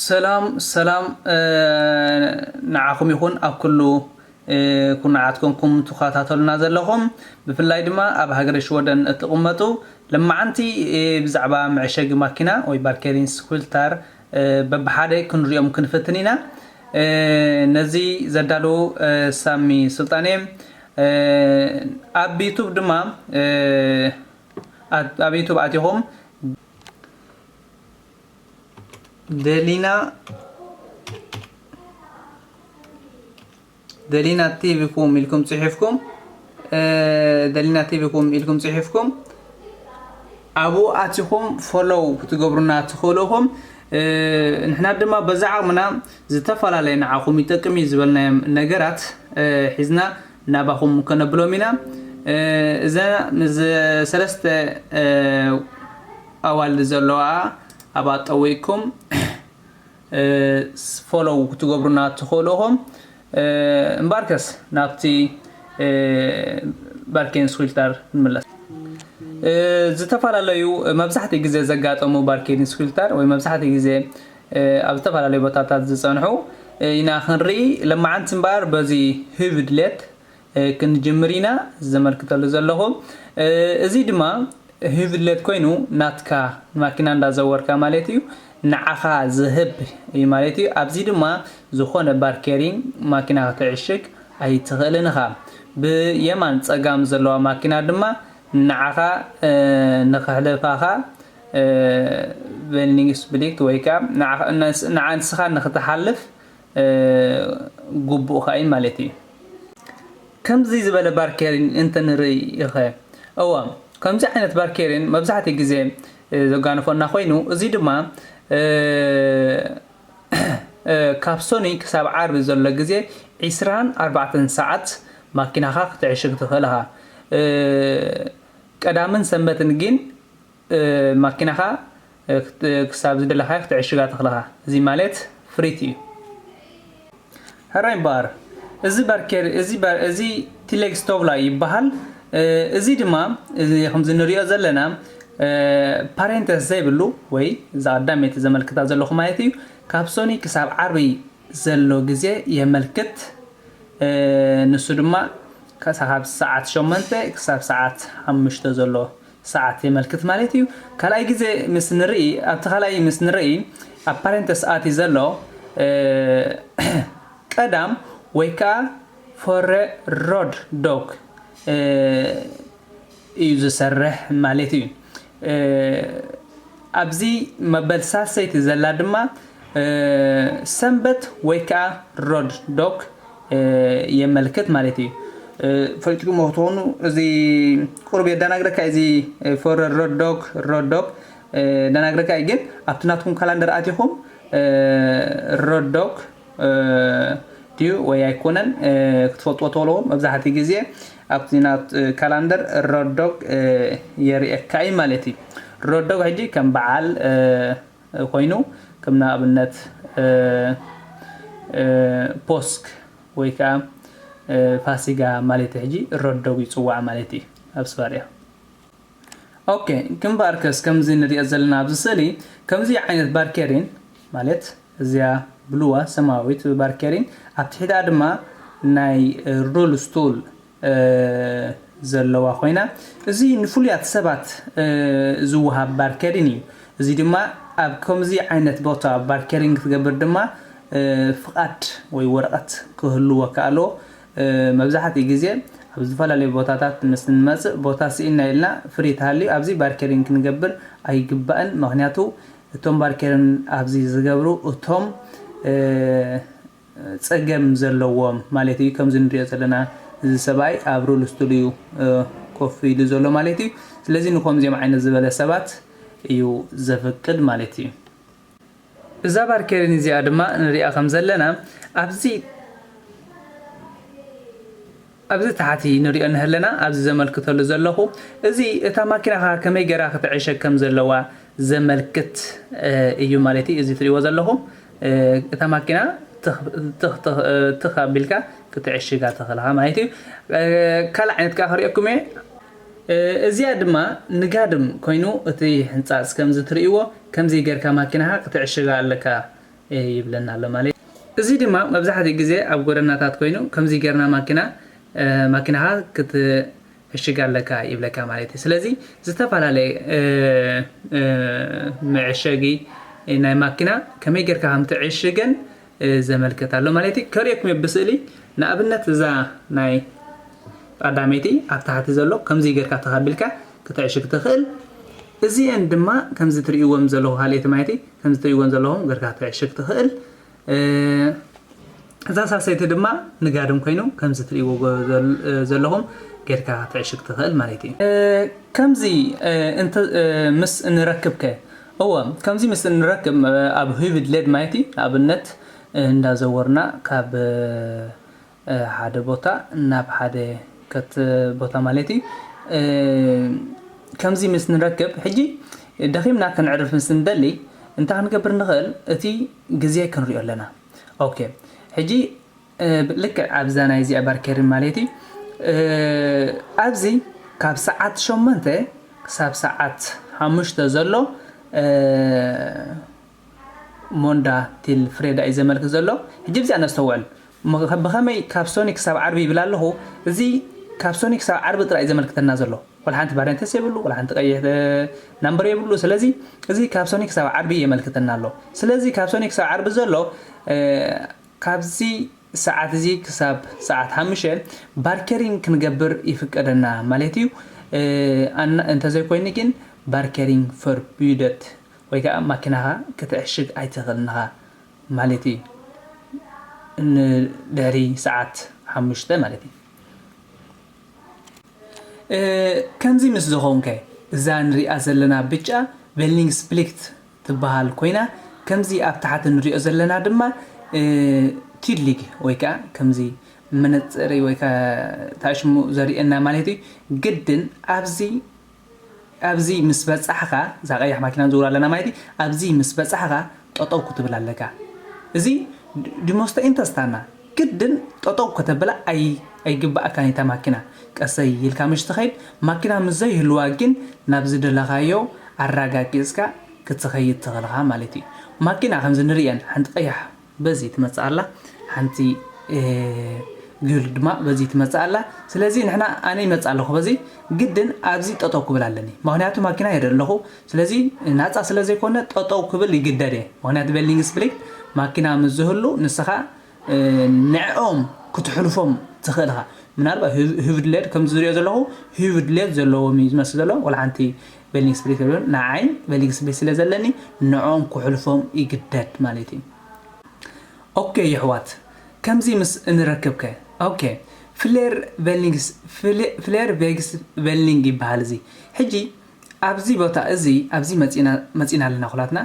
ሰላም ሰላም ንዓኹም ይኹን ኣብ ኩሉ ኩርናዓት ኮንኩም ትኸታተሉና ዘለኹም፣ ብፍላይ ድማ ኣብ ሃገረ ሽወደን እትቕመጡ። ለማዓንቲ ብዛዕባ መዐሸጊ ማኪና ወይ ባርኬሪንስ ኩልታር በብሓደ ክንሪኦም ክንፍትን ኢና። ነዚ ዘዳሉ ሳሚ ስልጣን እየ። ኣብ ዩቱብ ድማ ኣብ ዩቱብ ኣቲኹም ደሊና ደሊና ቲቪ ኩም ኢልኩም ጽሒፍኩም ደሊና ቲቪ ኩም ኢልኩም ጽሒፍኩም ኣብኡ ኣቲኹም ፎሎው ክትገብሩና ትኽእሉ ኢኹም። ንሕና ድማ በዛ ዓቕምና ዝተፈላለየ ንዓኹም ይጠቅም እዩ ዝበልናዮም ነገራት ሒዝና ናባኹም ከነብሎም ኢና። እዛ ምስ ሰለስተ ኣዋልድ ዘለዋ ኣብኣ ጠዊቕኩም ፎሎው ክትገብሩና ትኽእሉ ኢኹም። እምበኣርከስ ናብቲ ባርኬንስ ፊልተር ንመለስ። ዝተፈላለዩ መብዛሕትኡ ግዜ ዘጋጠሙ ባርኬንስ ፊልተር ወይ መብዛሕትኡ ግዜ ኣብ ዝተፈላለዩ ቦታታት ዝፀንሑ ኢና ክንርኢ። ለማዓንቲ እምበኣር በዚ ህብድሌት ክንጅምር ኢና ዘመልክተሉ ዘለኹ። እዚ ድማ ህብድሌት ኮይኑ ናትካ ማኪና እንዳዘወርካ ማለት እዩ፣ ንዓኻ ዝህብ እዩ ማለት እዩ። ኣብዚ ድማ ዝኾነ ባርኬሪን ማኪና ክትዕሽግ ኣይትኽእልን ኢኻ። ብየማን ጸጋም ዘለዋ ማኪና ድማ ንዓኻ ንኽሕልፋኻ ቬንዲንግስ ብሊክት ወይ ከዓ ንዓ ንስኻ ንኽትሓልፍ ግቡእኻ እዩ ማለት እዩ። ከምዚ ዝበለ ባርኬሪን እንተንርኢ ኢኸ? እወ፣ ከምዚ ዓይነት ባርኬሪን መብዛሕትኡ ግዜ ዘጓንፈና ኮይኑ፣ እዚ ድማ ካብ ሶኒ ክሳብ ዓርቢ ዘሎ ግዜ ዒስራን ኣርባዕተን ሰዓት ማኪናኻ ክትዕሽግ ትኽእል ኢኻ። ቀዳምን ሰንበትን ግን ማኪናኻ ክሳብ ዝደለኻዮ ክትዕሽጋ ትኽእል ኢኻ። እዚ ማለት ፍሪት እዩ። ሕራይ እምበኣር እዚ ባርኬር እዚ ባር እዚ ቲሌግ ስቶቭላ ይበሃል። እዚ ድማ እዚ ከምዚ ንሪኦ ዘለና ፓሬንተስ ዘይብሉ ወይ እዛ ቀዳመይቲ ዘመልክታ ዘለኹ ማለት እዩ። ካብ ሶኒ ክሳብ ዓርቢ ዘሎ ግዜ የመልክት። ንሱ ድማ ካብ ሰዓት ሸሞንተ ክሳብ ሰዓት ሓሙሽተ ዘሎ ሰዓት የመልክት ማለት እዩ። ካልኣይ ግዜ ምስ ንርኢ ኣብቲ ካልኣይ ምስ ንርኢ ኣብ ፓሬንተስ ኣቲ ዘሎ ቀዳም ወይ ከዓ ፎረ ሮድ ዶግ እዩ ዝሰርሕ ማለት እዩ። ኣብዚ መበል ሳሰይቲ ዘላ ድማ ሰንበት ወይ ከዓ ሮድ ዶግ የመልክት ማለት እዩ። ፈሊጥኩም ክትኾኑ እዚ ቁሩብ የደናግረካ እዚ ፎረ ሮድ ዶግ ሮድ ዶግ ደናግረካ እዩ። ግን ኣብቲ ናትኩም ካላንደር ኣቲኹም ሮድ ዶግ ድዩ ወይ ኣይኮነን ክትፈልጥዎ ትኽእሉ። መብዛሕትኡ ግዜ ኣብቲ ናት ካላንደር ሮድ ዶግ የርእየካ እዩ ማለት እዩ። ሮድ ዶግ ሕጂ ከም በዓል ኮይኑ ከም ንኣብነት ፖስክ ወይ ከዓ ፋሲጋ ማለት ሕጂ ሮድ ዶግ ይፅዋዕ ማለት እዩ ኣብ ስባርያ። ኦኬ፣ ክንባርከስ ከምዚ ንሪኦ ዘለና ኣብዚ ስእሊ ከምዚ ዓይነት ባርኬሪን ማለት እዚኣ ብሉዋ ሰማያዊት ባርኬሪን ኣብ ትሕቲኣ ድማ ናይ ሩል ስቱል ዘለዋ ኮይና፣ እዚ ንፍሉያት ሰባት ዝወሃብ ባርኬሪን እዩ። እዚ ድማ ኣብ ከምዚ ዓይነት ቦታ ባርኬሪን ክትገብር ድማ ፍቓድ ወይ ወረቐት ክህልወካ ኣለዎ። መብዛሕትኡ ግዜ ኣብ ዝተፈላለዩ ቦታታት ምስ ንመፅእ ቦታ ስኢና ኢልና ፍሪ ተሃልዩ ኣብዚ ባርኬሪን ክንገብር ኣይግባእን። ምክንያቱ እቶም ባርኬሪን ኣብዚ ዝገብሩ እቶም ፀገም ዘለዎም ማለት እዩ። ከምዚ ንሪኦ ዘለና እዚ ሰብኣይ ኣብ ሩል ስቱል እዩ ኮፍ ኢሉ ዘሎ ማለት እዩ። ስለዚ ንከምዚኦም ዓይነት ዝበለ ሰባት እዩ ዘፍቅድ ማለት እዩ። እዛ ባርኬሪን እዚኣ ድማ ንሪኣ ከም ዘለና ኣብዚ ኣብዚ ታሕቲ ንሪኦ እንህለና ኣብዚ ዘመልክተሉ ዘለኹ እዚ እታ ማኪናኻ ከመይ ገይራ ክትዕሸግ ከም ዘለዋ ዘመልክት እዩ ማለት እዩ። እዚ ትሪእዎ ዘለኹም እታ ማኪና ትኽ ኣቢልካ ክትዕሽጋ ትኽእልኻ ማለት እዩ። ካልእ ዓይነት ከዓ ክሪኦኩም እየ። እዚኣ ድማ ንጋድም ኮይኑ እቲ ሕንፃፅ ከምዚ ትሪእዎ ከምዚ ገይርካ ማኪናኻ ክትዕሽጋ ኣለካ። ይብለና ኣሎ ማለት እዩ። እዚ ድማ መብዛሕትኡ ግዜ ኣብ ጎደናታት ኮይኑ ከምዚ ጌርና ማኪና ማኪናኻ ክትዕሽግ ኣለካ ይብለካ ማለት እዩ። ስለዚ ዝተፈላለየ መዐሸጊ ናይ ማኪና ከመይ ጌርካ ከም ትዕሽገን ዘመልክት ኣሎ ማለት እዩ። ከርእየኩም እየ ብስእሊ። ንኣብነት እዛ ናይ ቀዳመይቲ ኣብ ታሕቲ ዘሎ ከምዚ ጌርካ ተኻቢልካ ክትዕሽግ ትኽእል። እዚአን ድማ ከምዚ ትርእይዎም ዘለኹ ካልኦት ማለት እዩ። ከምዚ ትርእይዎም ዘለኹም ጌርካ ክትዕሽግ ትኽእል። እዛ ሳሰይቲ ድማ ንጋድም ኮይኑ ከምዚ ትርእይዎ ዘለኹም ጌርካ ክትዕሽግ ትኽእል ማለት እዩ። ከምዚ ምስ እንረክብከ እወ ከምዚ ምስ እንረክብ ኣብ ህቪድ ሌድ ማለት እዩ። ንኣብነት እንዳዘወርና ካብ ሓደ ቦታ ናብ ሓደ ከት ቦታ ማለት እዩ። ከምዚ ምስ ንረክብ ሕጂ ደኺምና ክንዕርፍ ምስ እንደሊ እንታይ ክንገብር ንኽእል? እቲ ግዜ ክንሪኦ ኣለና። ኦኬ ሕጂ ልክዕ ኣብዛ ናይ እዚኣ ባርከሪ ማለት እዩ። ኣብዚ ካብ ሰዓት ሸሞንተ ክሳብ ሰዓት ሓሙሽተ ዘሎ ሞንዳ ቲል ፍሬዳ እዩ ዘመልክት ዘሎ። ሕጂ ብዚኣ ነስተውዕል። ብኸመይ ካብ ሶኒ ክሳብ ዓርቢ ይብል ኣለኹ። እዚ ካብ ሶኒ ክሳብ ዓርቢ ጥራይ እዩ ዘመልክተና ዘሎ። ወላ ሓንቲ ባሬንተስ የብሉ፣ ወላ ሓንቲ ቀይሕ ናምበር የብሉ። ስለዚ እዚ ካብ ሶኒ ክሳብ ዓርቢ የመልክተና ኣሎ። ስለዚ ካብ ሶኒ ክሳብ ዓርቢ ዘሎ ካብዚ ሰዓት እዚ ክሳብ ሰዓት ሓሙሽተ ባርከሪንግ ክንገብር ይፍቀደና ማለት እዩ። እንተዘይኮይኑ ግን ባርከሪንግ ፈርቢደት ወይ ከዓ ማኪናኻ ክትዕሽግ ኣይትኽእልን ኢኻ ማለት እዩ። ንድሕሪ ሰዓት ሓሙሽተ ማለት እዩ። ከምዚ ምስ ዝኾንከ እዛ ንሪኣ ዘለና ብጫ ቬልኒንግ ስፕሊክት ትበሃል ኮይና ከምዚ ኣብ ታሕቲ ንሪኦ ዘለና ድማ ቲድሊግ ወይ ከዓ ከምዚ መነፅሪ ወይ ከዓ ታሽሙ ዘርእየና ማለት እዩ። ግድን ኣብዚ ኣብዚ ምስ በጻሕኻ እዛ ቀያሕ ማኪና ንዝውራ ኣለና ማለት እዩ። ኣብዚ ምስ በጻሕኻ ጠጠው ክትብል ኣለካ። እዚ ዲሞስተ ኢንተስታና ግድን ጠጠው ከተብላ ኣይግባእካን እታ ማኪና። ቀሰይ ኢልካ ምሽ ትኸይድ። ማኪና ምስ ዘይህልዋ ግን ናብ ዝደለኻዮ ኣራጋጊጽካ ክትኸይድ ትኽእልኻ ማለት እዩ። ማኪና ከምዚ ንርእየን ሓንቲ ቀያሕ በዚ ትመጽእ ኣላ፣ ሓንቲ ግል ድማ በዚ ትመጽእ ኣላ። ስለዚ ንሕና ኣነ ይመጽእ ኣለኹ በዚ ግድን ኣብዚ ጠጠው ክብል ኣለኒ። ምኽንያቱ ማኪና ይርኢ ኣለኹ። ስለዚ ናጻ ስለ ዘይኮነ ጠጠው ክብል ይግደድ እየ። ምኽንያቱ ቬልኒንግ ስፕሊክት ማኪና ምስ ዝህሉ ንስኻ ንዕኦም ክትሕልፎም ትኽእል ኢኻ። ምናልባት ህብድሌድ ከም ዝሪኦ ዘለኹ ህብድሌድ ዘለዎም እዩ ዝመስል ዘሎ። ወላ ሓንቲ ቬልኒንግ ስፕሊክት የብሉን። ንዓይ ቬልኒንግ ስፕሊክት ስለ ዘለኒ ንዕኦም ክሕልፎም ይግደድ ማለት እዩ። ኦኬ ይሕዋት ከምዚ ምስ እንረክብከ ኦኬ ፍሌር ቬልኒንግስ ፍሌር ቬግስ ቬልኒንግ ይበሃል እዚ። ሕጂ ኣብዚ ቦታ እዚ ኣብዚ መፂና ኣለና ኩላትና።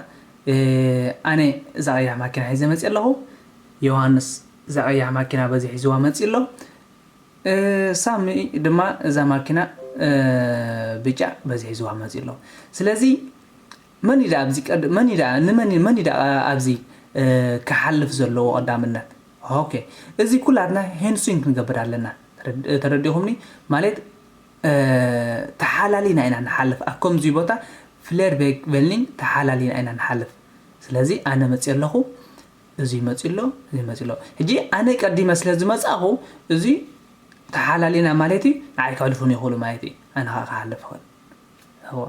ኣነ እዛ ቀያሕ ማኪና ሒዘ መፂ ኣለኹ። ዮሃንስ እዛ ቀያሕ ማኪና በዚ ሒዝዋ መፂ ኣሎ። ሳሚ ድማ እዛ ማኪና ብጫ በዚ ሒዝዋ መፂ ኣሎ። ስለዚ መን ኢዳ ኣብዚ ቀድ መን ኢዳ ንመን መን ኢዳ ኣብዚ ክሓልፍ ዘለዎ ቀዳምነት። ኦኬ እዚ ኩላትና ሄንሱን ክንገብር ኣለና። ተረዲኹምኒ ማለት ተሓላሊና ኢና ንሓልፍ ኣብ ከምዚ ቦታ ፍሌር ቬልኒንግ ተሓላሊና ኢና ንሓልፍ። ስለዚ ኣነ መፂ ኣለኹ። እዚ ይመጽእ ኣሎ፣ እዚ ይመጽእ ኣሎ። ሕጂ ኣነ ቀዲመ ስለ ዝመጻእኹ እዚ ተሓላሊና ማለት እዩ። ንዓይ ክሕልፉን ይኽእሉ ማለት እዩ። ኣነ ከዓ ክሓልፍ ይኽእል። እወ።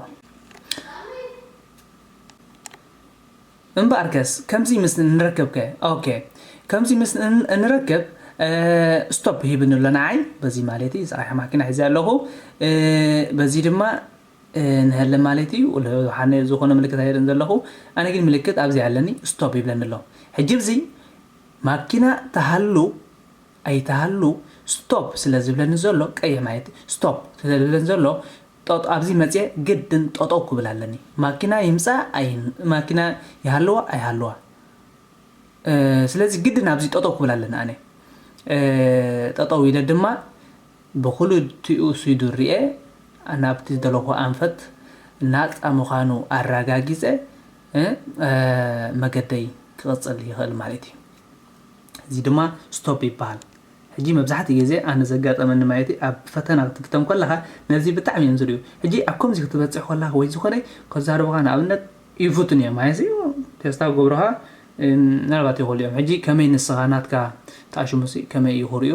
እምበኣርከስ ከምዚ ምስ ንረክብ ከ ኦኬ ከምዚ ምስ ንረክብ ስቶፕ ሂብኒ ኣሎ ንዓይ በዚ ማለት እዩ። ዝዓይ ማኪና ሒዘ ኣለኹ በዚ ድማ ንሀለ ማለት እዩ። ለውሃነ ዝኾነ ምልክት ኣይርእን ዘለኹ። ኣነ ግን ምልክት ኣብዚ ኣለኒ ስቶፕ ይብለኒ ኣሎ። ሕጂ እዚ ማኪና ተሃሉ ኣይተሃሉ ስቶፕ ስለ ዝብለኒ ዘሎ ቀይሕ ማለት ስቶፕ ስለ ዝብለኒ ዘሎ ጠጥ ኣብዚ መፅየ ግድን ጠጠው ክብል ኣለኒ። ማኪና ይምፃ ማኪና ይሃልዋ ኣይሃልዋ ስለዚ ግድን ኣብዚ ጠጠው ክብል ኣለኒ ኣነ ጠጠው ኢለ ድማ ብክልቲኡ ሲዱ ርኤ ናብቲ ዝደለኹ ኣንፈት ናፃ ምዃኑ ኣረጋጊፀ መገደይ ክቕፅል ይኽእል ማለት እዩ። እዚ ድማ ስቶፕ ይበሃል። ሕጂ መብዛሕትኡ ግዜ ኣነ ዘጋጠመኒ ማለት ኣብ ፈተና ክትፍተን ከለኻ ነዚ ብጣዕሚ እዮም ዝርእዩ። ሕጂ ኣብ ከምዚ ክትበፅሕ ከለኻ ወይ ዝኾነ ከዛርቡኻ ንኣብነት ይፉትን እዮም ማለት እዩ። ቴስታ ክገብሩኻ ምናልባት ይኽእሉ እዮም። ሕጂ ከመይ ንስኻ ናትካ ተኣሽሙሲ ከመይ እዩ ክርእዩ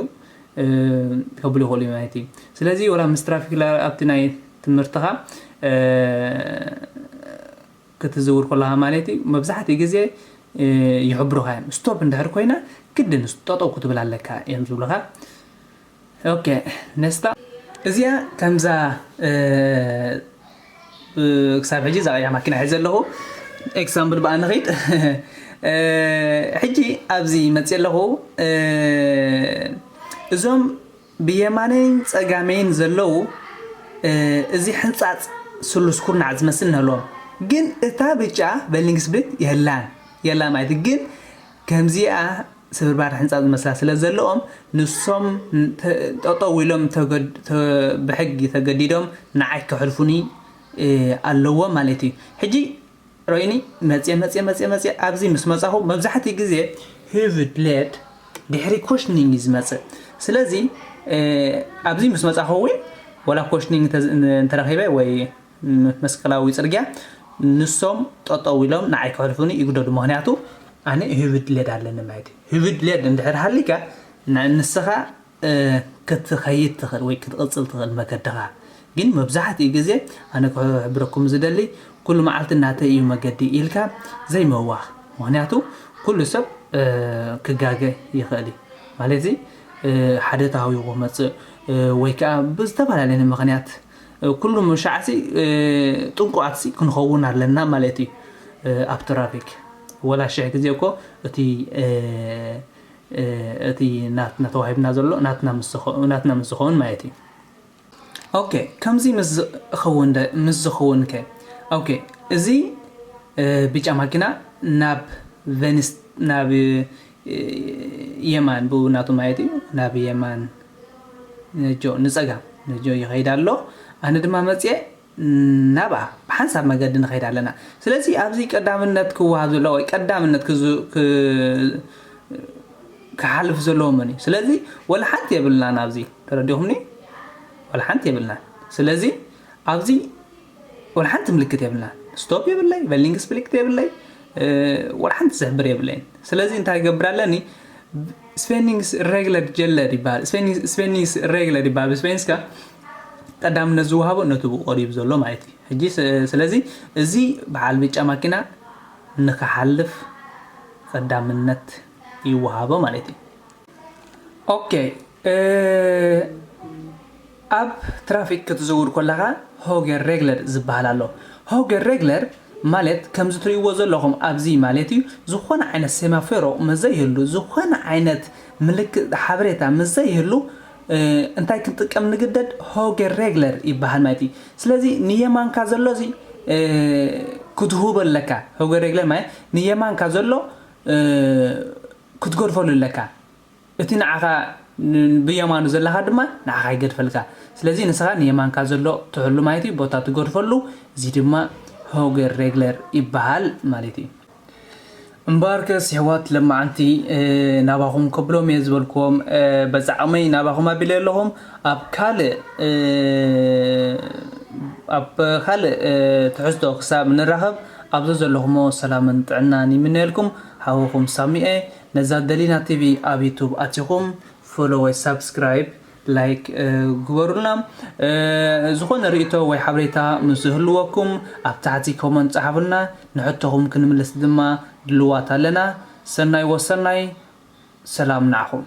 ከብሉ ይኽእሉ እዮም ማለት እዩ። ስለዚ ወላ ምስ ትራፊክ ላየር ኣብቲ ናይ ትምህርትኻ ክትዝውር ከለኻ ማለት እዩ መብዛሕትኡ ግዜ ይሕብሩኻ እዮም። ስቶፕ እንድሕር ኮይና ግድን ጠጠው ክትብል ኣለካ እዮም ዝብሉኻ። ኦኬ፣ ነስታ እዚኣ ከምዛ ክሳብ ሕጂ እዛ ቀያ ማኪና ሒዘ ኣለኹ። ኤግዛምፕል ብኣ ንኸይድ። ሕጂ ኣብዚ መፅእ ኣለኹ። እዞም ብየማነይን ፀጋመይን ዘለዉ እዚ ሕንፃፅ ስሉስ ኩርናዕ ዝመስል ነሎም፣ ግን እታ ብጫ ቨሊንግስብሪት የላን የላ ማለት ግን ከምዚኣ ስብርባር ሕንፃ ዝመስላ ስለ ዘለኦም ንሶም ጠጠው ኢሎም ብሕጊ ተገዲዶም ንዓይ ክሕልፉኒ ኣለዎም ማለት እዩ። ሕጂ ሮይኒ መፅየ መፅየ መፅየ መፅየ ኣብዚ ምስ መፃኹ መብዛሕትኡ ግዜ ሂቪድ ሌድ ድሕሪ ኮሽኒንግ እዩ ዝመፅእ። ስለዚ ኣብዚ ምስ መፃኹ እውን ወላ ኮሽኒንግ እንተረኺበ ወይ መስቀላዊ ፅርግያ ንሶም ጠጠው ኢሎም ንዓይ ክሕልፉኒ ይግደዱ። ምክንያቱ ኣነ ሂቪድ ሌድ ኣለኒ ማለት እዩ። ሂቪድ ሌድ እንድሕር ሃሊካ ንስኻ ክትኸይድ ትኽእል ወይ ክትቕፅል ትኽእል መገድኻ። ግን መብዛሕትኡ ግዜ ኣነ ክሕብረኩም ዝደሊ ኩሉ መዓልቲ ናተይ እዩ መገዲ ኢልካ ዘይመዋኽ። ምክንያቱ ኩሉ ሰብ ክጋገ ይኽእል እዩ ማለት ሓደ ታህዩ ክመፅእ ወይ ከዓ ብዝተፈላለየ ምክንያት ኩሉ ምሻዕሲ ጥንቁኣትሲ ክንኸውን ኣለና ማለት እዩ። ኣብ ትራፊክ ወላ ሽሕ ግዜ እኮ እቲ እቲ ናትና ተዋሂብና ዘሎ ናትና ምስ ዝኸውን ማለት እዩ። ኦኬ፣ ከምዚ ምስ ዝኸውን ከ ኦኬ፣ እዚ ብጫ ማኪና ናብ ቨኒስ ናብ የማን ብኡ ናቱ ማለት እዩ ናብ የማን ነጆ ንፀጋም ነጆ ይኸይድ ኣሎ። ኣነ ድማ መፅየ ናብኣ ብሓንሳብ መገዲ ንኸይድ ኣለና። ስለዚ ኣብዚ ቀዳምነት ክወሃብ ዘለዎ ወይ ቀዳምነት ክሓልፍ ዘለዎ መን እዩ? ስለዚ ወላ ሓንቲ የብልናን ኣብዚ። ተረዲኹምኒ? ወላ ሓንቲ የብልናን። ስለዚ ኣብዚ ወላ ሓንቲ ምልክት የብልናን። ስቶፕ የብለይ፣ ቨሊንግስብሪት የብለይ፣ ወላ ሓንቲ ዝሕብር የብለይን። ስለዚ እንታይ ይገብር ኣለኒ? ስፔኒንግስ ሬግለር ጀለር ይበሃል። ስፔኒንግስ ሬግለር ይበሃል ብስፔንስካ። ቀዳምነት ዝወሃቦ ነቲ ብኡ ቀሪቡ ዘሎ ማለት እዩ። ሕጂ ስለዚ እዚ በዓል ብጫ ማኪና ንክሓልፍ ቀዳምነት ይወሃቦ ማለት እዩ። ኦኬ፣ ኣብ ትራፊክ ክትዝውር ከለኻ ሆገር ሬግለር ዝበሃል ኣሎ። ሆገር ሬግለር ማለት ከምዚ ትርእይዎ ዘለኹም ኣብዚ ማለት እዩ ዝኾነ ዓይነት ሴማፌሮ መዘይህሉ ዝኾነ ዓይነት ምልክት ሓበሬታ መዘይህሉ እንታይ ክንጥቀም ንግደድ? ሆገር ሬግለር ይበሃል ማለት እዩ። ስለዚ ንየማንካ ዘሎ እዚ ክትህቦ ኣለካ። ሆገር ሬግለር ማለት ንየማንካ ዘሎ ክትገድፈሉ ኣለካ። እቲ ንዓኻ ብየማኑ ዘለኻ ድማ ንዓኻ ይገድፈልካ። ስለዚ ንስኻ ንየማንካ ዘሎ ትሕሉ ማለት እዩ፣ ቦታ ትገድፈሉ። እዚ ድማ ሆገር ሬግለር ይበሃል ማለት እዩ። እምበኣርከስ የሕዋት ለማዓንቲ ናባኹም ከብሎም እየ ዝበልክዎም በዚ ዓቕመይ ናባኹም ኣቢለ ኣለኹም። ኣብ ካልእ ኣብ ካልእ ትሕዝቶ ክሳብ ንራኸብ ኣብዚ ዘለኹሞ ሰላምን ጥዕናን ይምነየልኩም። ሓውኹም ሳሚኤ። ነዛ ደሊና ቲቪ ኣብ ዩቱብ ኣቲኹም ፎሎ ወይ ሳብስክራይብ ላይክ ግበሩልና። ዝኾነ ርእቶ ወይ ሓበሬታ ምስ ዝህልወኩም ኣብ ታሕቲ ኮመንት ጸሓፉልና። ንሕቶኹም ክንምልስ ድማ ድልዋት ኣለና። ሰናይ ወሰናይ። ሰላም ንዓኹም።